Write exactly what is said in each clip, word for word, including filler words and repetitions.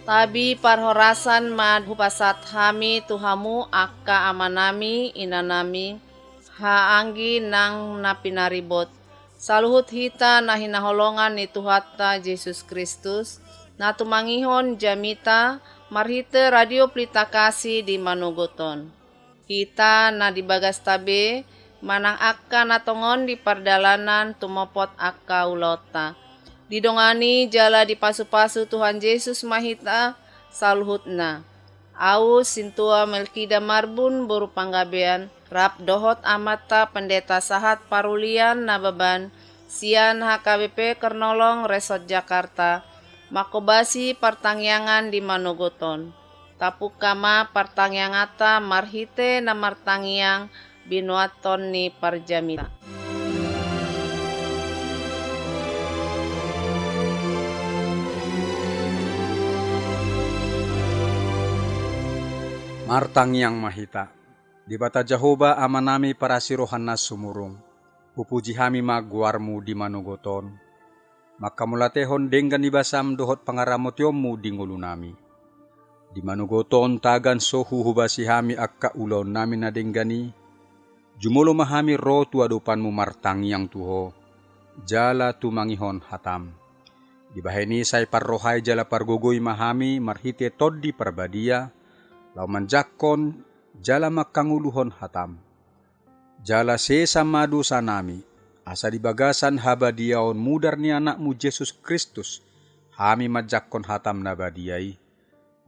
Tabi parhorasan ma hupasahat hami tu hamu angka amanami, inanami, haha anggi nang na pinaribot. Saluhut hita na hinaholongan ni Tuhanta Jesus Kristus, na tumangihon jamita marhite Radio Pelita Kasih di manogot on. Hita na di bagasta be, manang angka na tongon di pardalanan tumopot angka ulaonta. Didongani jala dipasupasu Tuhan Jesus ma hita saluhutna. Ahu Sintua Melkida Marbun boru Panggabean, rap dohot amanta Pendeta Sahat Parulian Nababan, sian H K B P Kernolong Resort Jakarta, mangkobasi partangiangan di manogot on. Tapungka ma partangianganta marhite na martangiang binoanton ni parjamita. Martangiang ma hita. Debata Jahowa, Amanami parasi roha na sumurung, hupuji hami ma goarmu di manogot on, mangkamauliatehon denggan ni basam dohot pangaramotionmu di ngolunami. Di manogot on tagan so huhobasi hami angka ulaonnami na denggan i, jumolo ma hami ro tu adopanmu martangiang tu Ho, jala tumangihon hatam. Dibahen i sai parrohai jala pargogoi ma hami marhite Tondi Parbadia, laho manjangkon jala mangkangoluhon hatam. Jala sesa ma dosanami, asa di bagasan habadiaon mudar ni Anakmu Jesus Kristus, hami manjangkon hatam na badia i.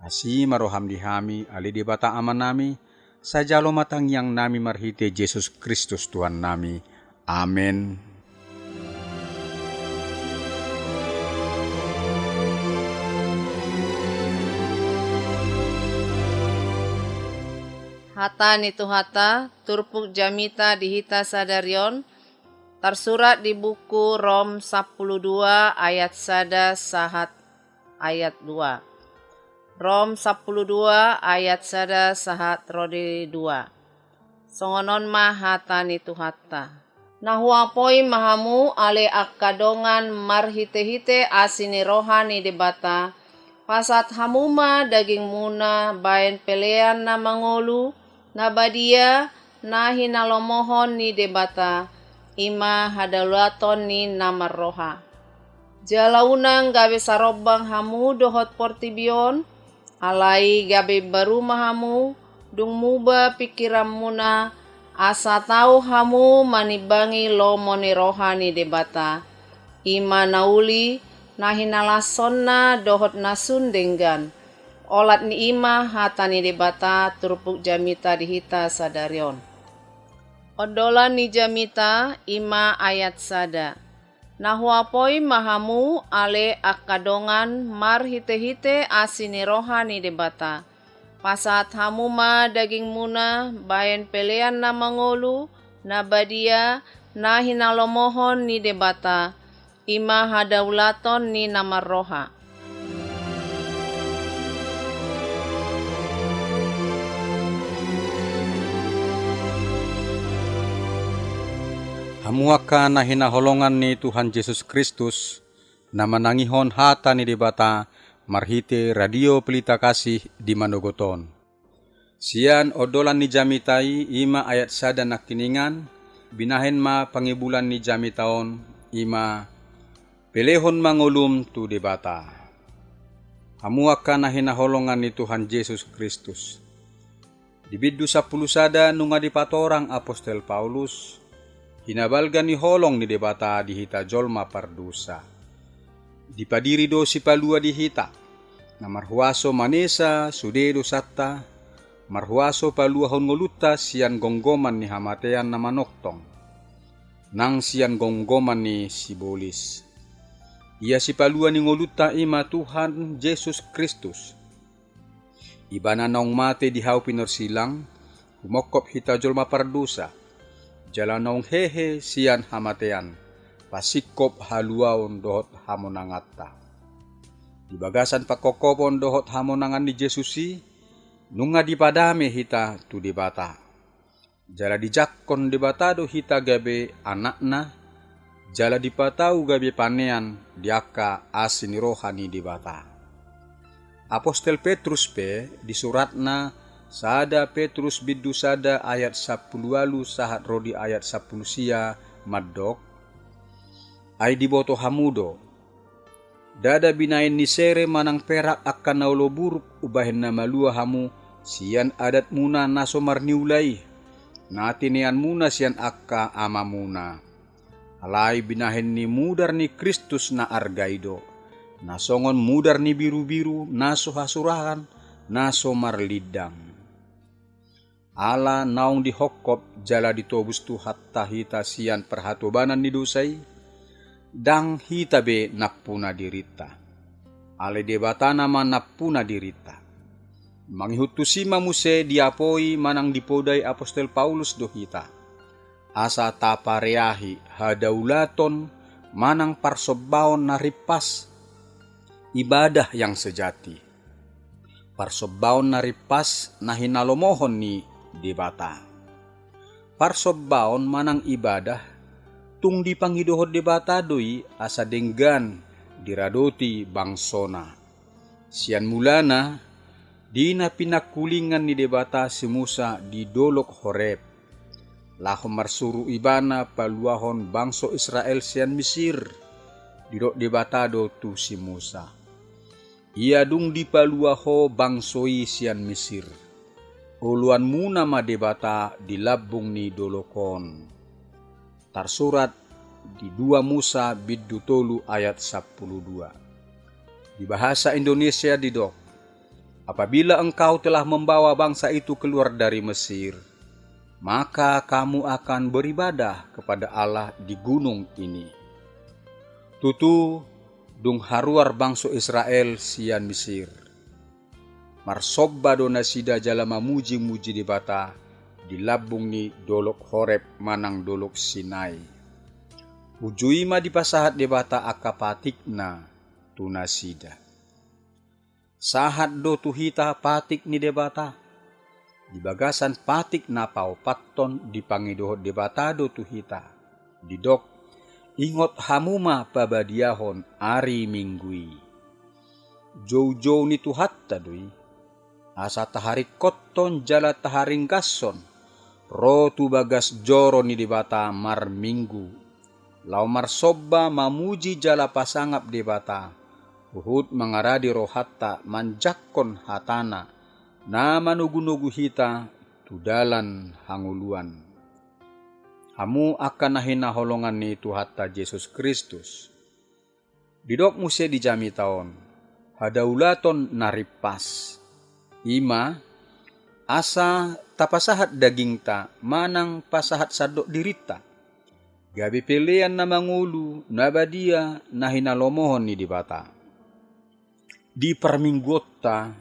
Asi ma roham di hami, ale Debata Amanami, sai jalo ma tangiangnami marhite Jesus Kristus Tuhannami. Amen. Hata ni Tuhanta, turpuk jamita di hita sadari on, tarsurat di buku Rom sampulu dua ayat sada sahat ayat dua. Rom sampulu dua ayat sada sahat ro di dua. Songon on ma hata ni Tuhanta. Na huapoi ma hamu ale angka dongan marhitehite asi ni roha ni Debata, pasahat hamu ma dagingmuna baen pelean na mangolu, na badia, na hinalomohon ni Debata, i ma hadaulaton ni na marroha. Jala unang gabe sarombang hamu dohot portibi on, alai gabe imbaru ma hamu, dung muba pingkiranmuna, asa tau hamu manimbangi lomo ni roha ni Debata, i ma na uli, na hinalashonna dohot na sun denggan. Olat ni i ma hata ni Debata turpuk jamita di hita sadari on. Ondolan ni jamita i ma ayat sada. Na huapoi ma hamu ale angka dongan marhitehite asi ni roha ni Debata. Pasahat hamu ma dagingmuna baen pelean na mangolu, na badia, na hinalomohon ni Debata, i ma hadaulaton ni na marroha. Hamu angka na hinaholongan ni Tuhan Jesus Kristus, na manangihon hata ni Debata marhite Radio Pelita Kasih di manogot on. Sian ondolan ni jamita i, i ma ayat sada nangkiningan, binahen ma pangibulan ni jamita on, i ma pelehon ma ngolum tu Debata. Hamu angka na hinaholongan ni Tuhan Jesus Kristus. Di bindu sampulu sada nunga dipatorang apostel Paulus, hinabalga ni holong ni Debata di hita jolma pardosa. Dipadiri do Sipalua di hita, na marhuaso manesa sude dosanta, marhuaso paluahon ngolunta sian gomgoman ni hamatean na manongtong, nang sian gomgoman ni sibolis. Ia sipalua ni ngolunta i ma Tuhan Jesus Kristus. Ibana naung mate di hau pinorsilang, humongkop hita jolma pardosa, jala naung hehe sian hamatean, pasingkop haluaon dohot hamonanganta. Di bagasan pangkophopon dohot hamonangan ni Jesus i, nunga dipadame hita tu Debata. Jala dijangkon Debata do hita gabe anakna, jala dipatau gabe panean di angka asi ni roha ni Debata. Apostel Petrus pe di suratna sada Petrus bindu sada ayat sampulu ualu sahat ro di ayat sampulu sia mandok, ai diboto hamu do, ndada binahen ni sere manang perak angka na olo buruk umbahen na malua hamu sian adatmuna na so marniula i, na tineanmuna sian angka amamuna. Alai binahen ni mudar ni Kristus na arga i do, na songon mudar ni birubiru na so hasurahan, na so marlindang. Ala naung dihongkop jala ditobus Tuhanta hita sian parhatobanan ni dosa i, ndang hita be nampuna dirinta. Alai Debata nama nampuna dirinta. Mangihut tusi ma muse diapoi manang dipodai apostel Paulus do hita, asa tapareahi hadaulaton manang parsombaon na rimpas, ibadah yang sejati. Parsombaon na rimpas na hinalomohon ni Debata. Parsombaon manang ibadah, tung dipangidohon Debata do i asa denggan diradoti bangsona. Sian mulana, di na pinangkulingan ni Debata si Musa di dolok Horeb, laho marsuru Ibana paluahon bangso Israel sian Misir, didok Debata do tu si Musa, ia dung dipalua ho bangso i sian Misir, oloanmuna ma Debata di lambung ni dolok on. Tarsurat di dua Musa bindu tolu ayat sampulu dua. Di bahasa Indonesia didok, apabila engkau telah membawa bangsa itu keluar dari Mesir, maka kamu akan beribadah kepada Allah di gunung ini. Tutu, dung haruar bangso Israel sian Misir, marsomba do nasida jala mamujimuji Debata di lambung ni dolok Horeb manang dolok Sinai. Uju i ma dipasahat Debata angka patikna tu nasida. Sahat do tu hita patik ni Debata. Di bagasan patik na paopathon dipangidohon Debata do tu hita. Didok, ingot hamu ma pabadiahon ari Minggu i. Joujou ni Tuhanta do i. Asa taharingkothon jala taharinggashon ro tu bagas joro ni Debata marminggu, laho marsomba mamuji jala pasangap Debata, huhut mangaradi rohanta manjangkon hatana, na manogunogu hita tu dalan hangoluan. Hamu angka na hinaholongan ni Tuhanta Jesus Kristus. Didok muse di jamita on, hadaulaton na rimpas. I ma, asa tapasahat dagingta manang pasahat sandok dirinta. Gabe pelean na mangolu, na badia, na hinalomohon ni Debata. Di parmingguonta,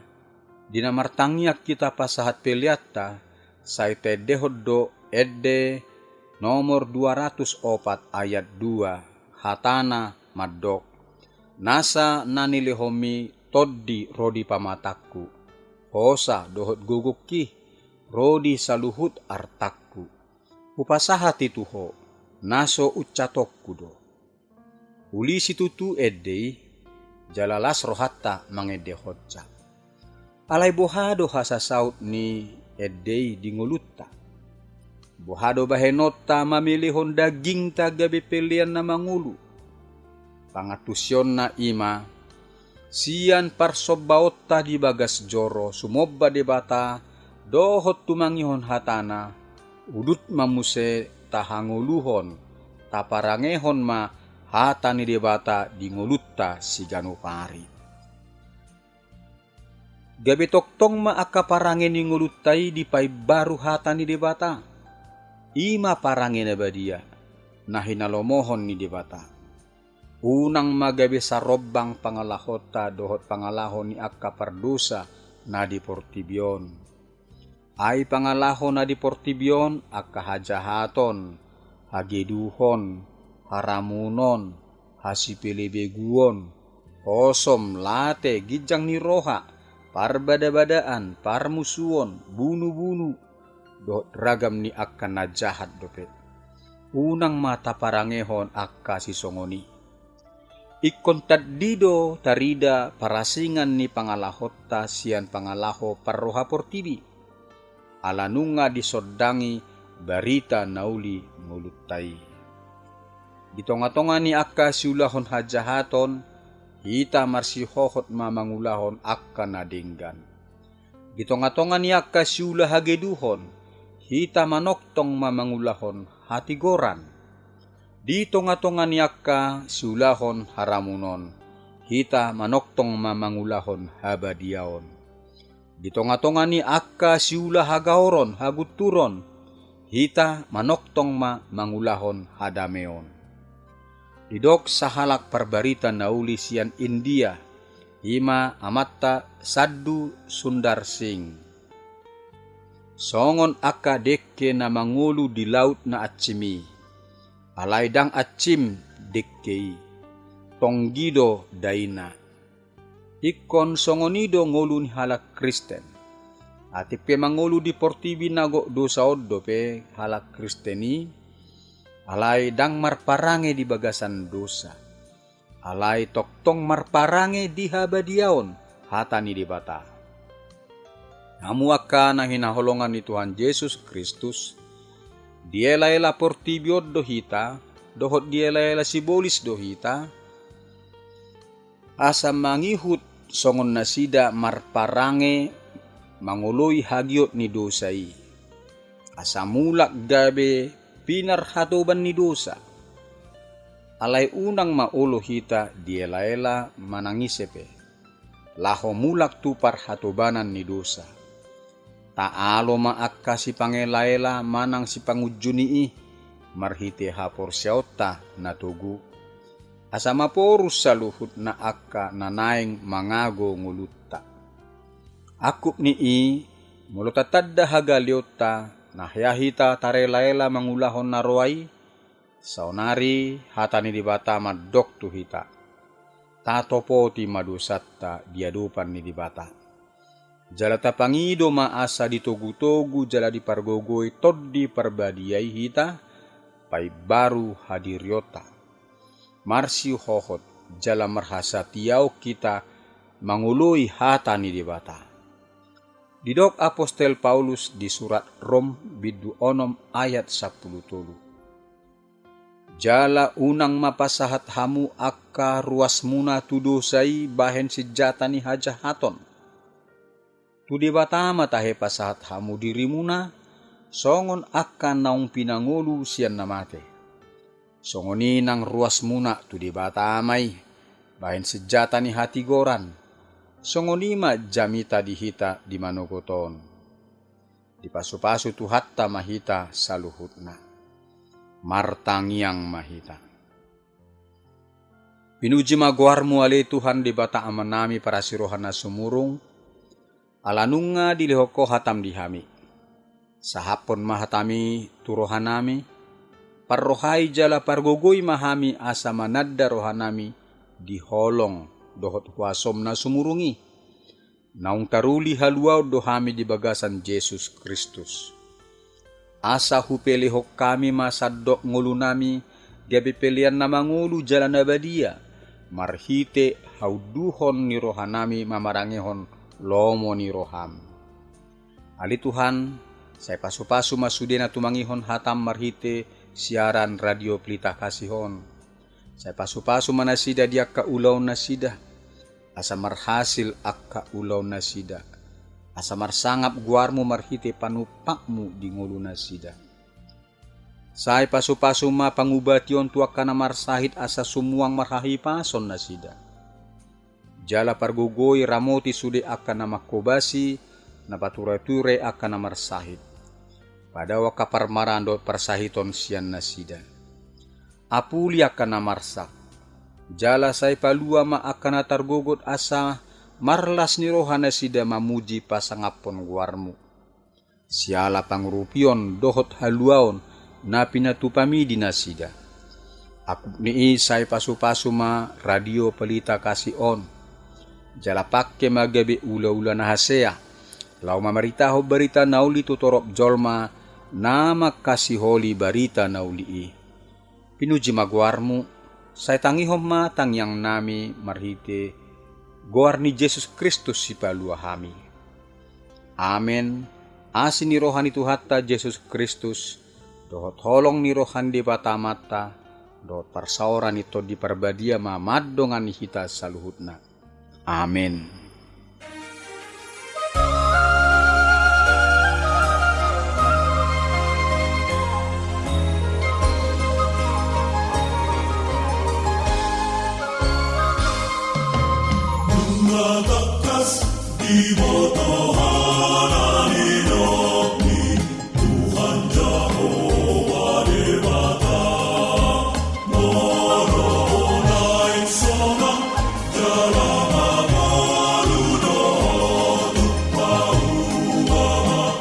di na martangiang hita pasahat peleanta, sai taendehon do ende nomor dua ratus opat ayat dua, hatana mandok, nasa na nilehonmi tondi ro di pamatangku, hosa dohot gogongki ro di saluhut artangku. Hupasahat i tu ho, na so uncatonku do. Uli situtu ende i, jala las rohanta mangendehonsa. Alai boha do hasasaut ni ende i di ngolunta? Boha do bahenonta mamelehon dagingta gabe pelean na mangolu? Pangantusionna i ma, sian parsombaonta di bagas joro sumomba Debata dohot tumangihon hatana, udut ma muse tahangoluhon, taparangehon ma hata ni Debata di ngolunta siganup ari. Gabe tongtong ma angka parange ni ngolunta i dipaimbaru hata ni Debata. I ma parange na badia, na hinalomohon ni Debata. Unang ma gabe sarombang pangalahonta dohot pangalaho ni angka pardosa na di portibi on. Ai pangalaho na di portibi on angka hajahaton, hageduhon, haramunon, hasipelebeguon, osom, late, ginjang ni roha, parbadabadaan, parmusuon, bunubunu, dohot ragam ni angka na jahat dope. Unang ma taparangehon angka sisongon i. Ingkon tandi do tarida parasingan ni pangalahonta sian pangalaho parroha portibi, ala nunga disondangi barita na uli ngolunta i. Di tongatonga ni angka siulahon hajahaton, hita marsihohot ma mangulahon angka na denggan. Di tongatonga ni angka siula hageduhon, hita manongtong ma mangulahon hatigoran. Di tongatonga ni angka siulahon haramunon, hita manongtong ma mangulahon habadiaon. Di tongatonga ni angka siula hagaoron, hagunturon, hita manongtong ma mangulahon hadameon. Didok sahalak parbarita na uli sian India, i ma amanta Sadhu Sundar Singh. Songon angka dengke na mangolu di laut na ansim i, alai ndang ansim dengke i, tonggi do daina. Ingkon songon i do ngolu ni halak Kristen. Atik pe mangolu di portibi na gok dosa on dope halak Kristen i, alai ndang marparange di bagasan dosa. Alai tongtong marparange di habadiaon hata ni Debata. Hamu angka na hinaholongan ni Tuhan Jesus Kristus, dielaela portibi on do hita, dohot dielaela sibolis do hita, asa mangihut songon nasida marparange mangoloi hagiot ni dosa i, asa mulak gabe pinarhatoban ni dosa. Alai unang ma olo hita dielaela manang ise pe, laho mulak tu parhatobanan ni dosa. Taalo ma angka sipangelaela manang sipangunjuni i marhite haporseaonta na togu, asa maporus saluhutna angka na naeng mangago ngolunta. Angkup ni i, molo tatanda hagaleonta, na hea hita tarelaela mangulahon na roa i, saonari hata ni Debata mandok tu hita. Tatopoti ma dosanta di adopan ni Debata. Jala tapangido ma asa ditogutogu jala dipargogoi Tondi Parbadia i hita, paimbaru hadirionta. Marsihohot jala marhasatiaon hita mangoloi hata ni Debata. Didok apostel Paulus di surat Rom bindu onom ayat sampulu tolu. Jala unang ma pasahat hamu angka ruasmuna tu dosa i bahen sinjata ni hajahaton. Tu Debata ma tahe pasahat hamu dirimuna, songon angka naung pinangolu sian na mate. Songon i nang ruasmuna tu Debata ma i, bahen sinjata ni hatigoran. Songon i ma jamita di hita di manogot on. Dipasupasu Tuhanta ma hita saluhutna. Martangiang ma hita. Pinuji ma goarmu ale Tuhan Debata Amanami parasiroha na sumurung, ala nunga dilehon Ho hatam di hami. Sahaphon ma hatami tu rohanami, parrohai jala pargogoi ma hami asa mananda rohanami di holong dohot huasom na sumurung i. Naung taruli haluaon do hami di bagasan Jesus Kristus. Asa hupelehon hami ma sandok ngolunami, gabe pelean na mangolu jala na badia, marhite haunduhon ni rohanami mamarangehon lomo ni roham. Ale Tuhan, sai pasupasu ma sude na tumangihon hatam marhite siaran Radio Pelita Kasih on. Sai pasupasu ma nasida di angka ulaon nasida, asa marhasil angka ulaon nasida, asa marsangap goarmu marhite panumpakmu di ngolu nasida. Sai pasupasu ma pangubation tu angka na marsahit asa sumuang marhahipason nasida. Jala pargogoi ramoti sude angka na manghobasi, na paturaturai angka na marsahit. Padao angka parmaraan dohot parsahiton sian nasida. Apuli angka na marsak. Jala sai palua ma angka na targogot asa marlas ni roha nasida mamuji pasangaphon goarmu. Siala pangurupion dohot haluaon na pinatupami di nasida. Angkup ni i sai pasupasu ma Radio Pelita Kasih on. Jala pangke ma gabe ulaula na hasea, laho mamaritahon barita na uli tu torop jolma na mangkasiholi barita na uli i. Pinuji ma goarmu, sai tangihon ma tangiangnami marhite goar ni Jesus Kristus Sipalua hami. Amen. Asi ni roha ni Tuhanta Jesus Kristus, dohot holong ni roha ni Debata Amanta, dohot parsaoran ni Tondi Parbadia ma mandongani hita saluhutna. Amen. Nunga tangkas diboto hata ni rohami, Tuhan Jahowa Debata, molo naeng sonang jala mangolu do tu parumaen.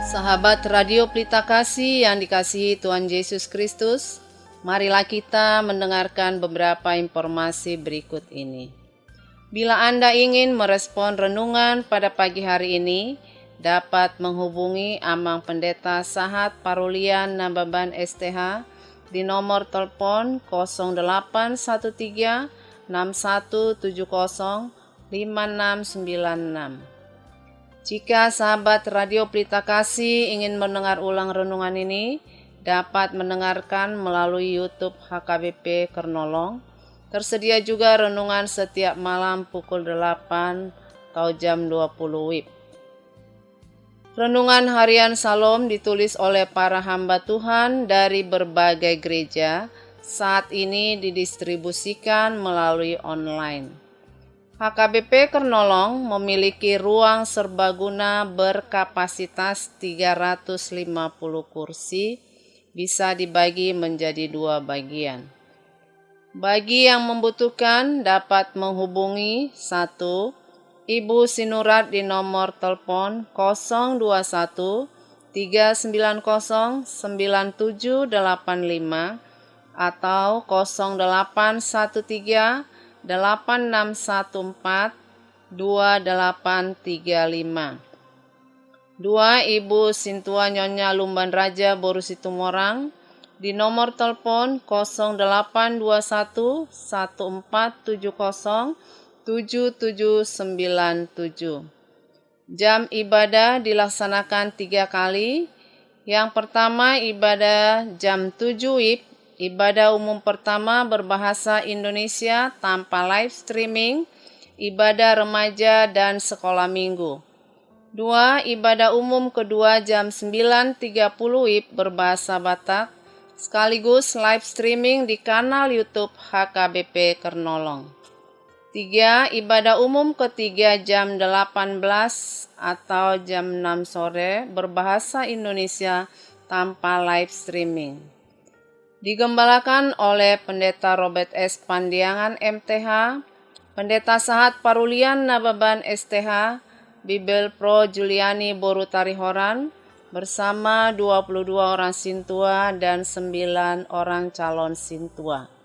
Sahabat Radio Pelita Kasih yang dikasihi Tuhan Yesus Kristus, marilah kita mendengarkan beberapa informasi berikut ini. Bila Anda ingin merespon renungan pada pagi hari ini, dapat menghubungi Amang Pendeta Sahat Parolian Nababan S T H di nomor telepon kosong delapan satu tiga enam satu tujuh kosong lima enam sembilan enam. Jika sahabat Radio Pelita Kasih ingin mendengar ulang renungan ini, dapat mendengarkan melalui YouTube H K B P Kernolong, Tersedia juga renungan setiap malam pukul delapan atau jam dua puluh wib. Renungan Harian Syalom ditulis oleh para hamba Tuhan dari berbagai gereja, saat ini didistribusikan melalui online. H K B P Kernolong memiliki ruang serbaguna berkapasitas tiga ratus lima puluh kursi, bisa dibagi menjadi dua bagian. Bagi yang membutuhkan dapat menghubungi satu, Ibu Sinurat di nomor telepon kosong dua satu, tiga sembilan kosong, sembilan tujuh delapan lima atau kosong delapan satu tiga, delapan enam satu empat, dua delapan tiga lima. Dua, Ibu Sintua Nyonya Lumban Raja boru Situmorang, di nomor telepon kosong delapan dua satu, satu empat tujuh kosong, tujuh tujuh sembilan tujuh. Jam ibadah dilaksanakan tiga kali. Yang pertama, ibadah jam tujuh wib, ibadah umum pertama berbahasa Indonesia tanpa live streaming, ibadah remaja dan sekolah minggu. Dua, ibadah umum kedua jam sembilan tiga puluh wib berbahasa Batak, sekaligus live streaming di kanal YouTube H K B P Kernolong. Tiga, ibadah umum ketiga jam delapan belas atau jam enam sore berbahasa Indonesia tanpa live streaming. Digembalakan oleh Pendeta Robert S Pandiangan M T H, Pendeta Sahat Parulian Nababan S T H, Bibelvrouw Juliani boru Tarihoran, bersama dua puluh dua orang sintua dan sembilan orang calon sintua.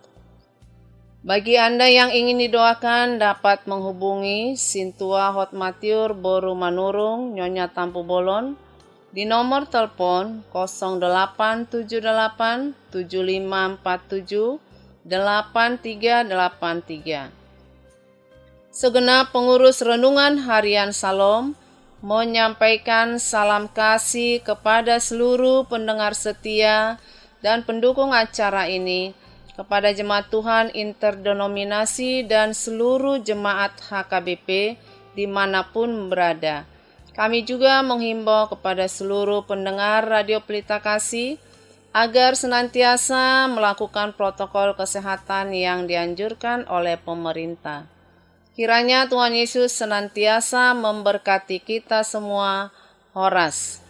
Bagi Anda yang ingin didoakan, dapat menghubungi Sintua Hotmatiur boru Manurung, Nyonya Tampubolon, di nomor telepon kosong delapan tujuh delapan tujuh lima empat tujuh delapan tiga delapan tiga. Segenap pengurus Renungan Harian Syalom menyampaikan salam kasih kepada seluruh pendengar setia dan pendukung acara ini, kepada jemaat Tuhan interdenominasi dan seluruh jemaat H K B P dimanapun berada. Kami juga menghimbau kepada seluruh pendengar Radio Pelita Kasih agar senantiasa melakukan protokol kesehatan yang dianjurkan oleh pemerintah. Kiranya Tuhan Yesus senantiasa memberkati kita semua. Horas.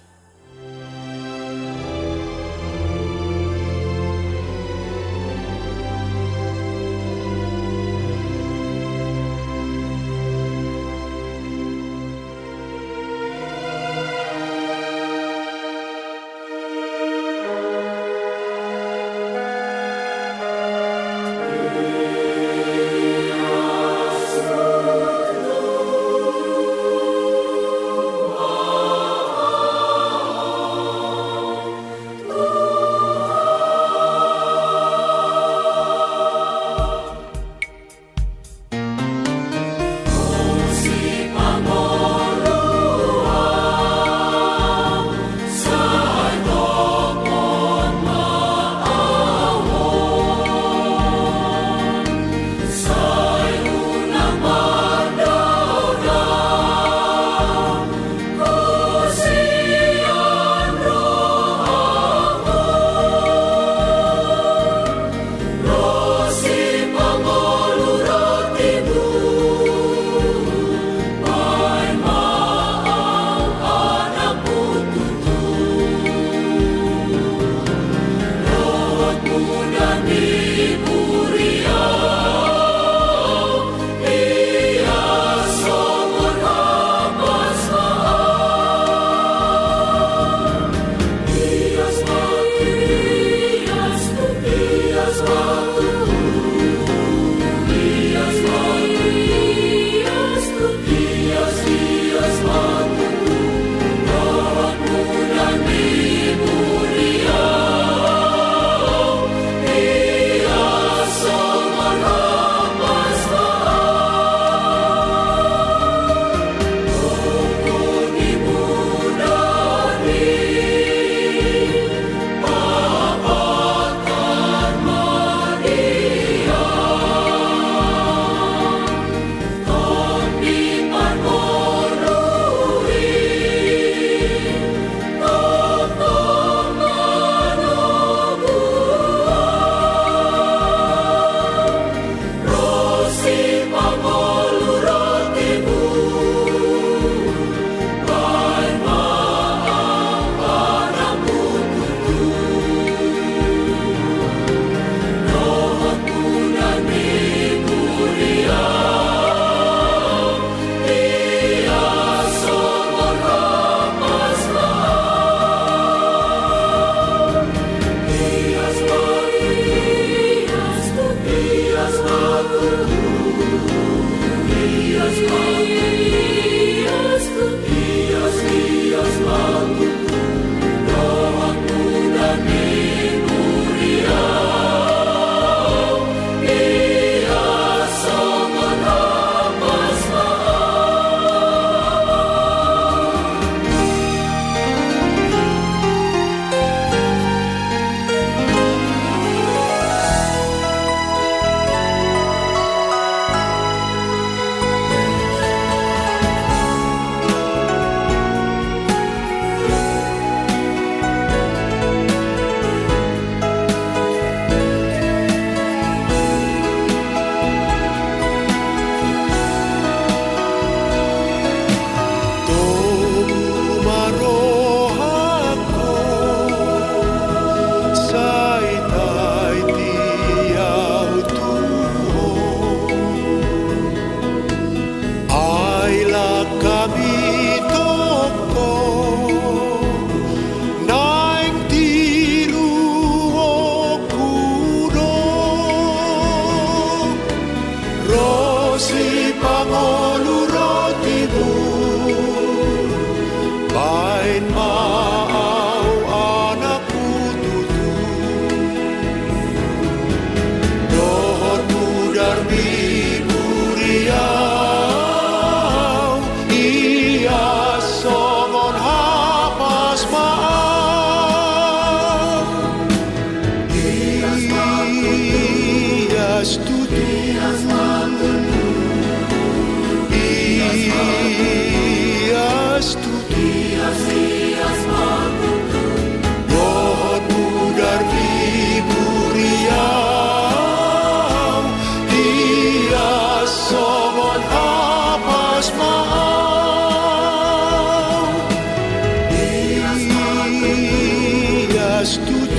Studio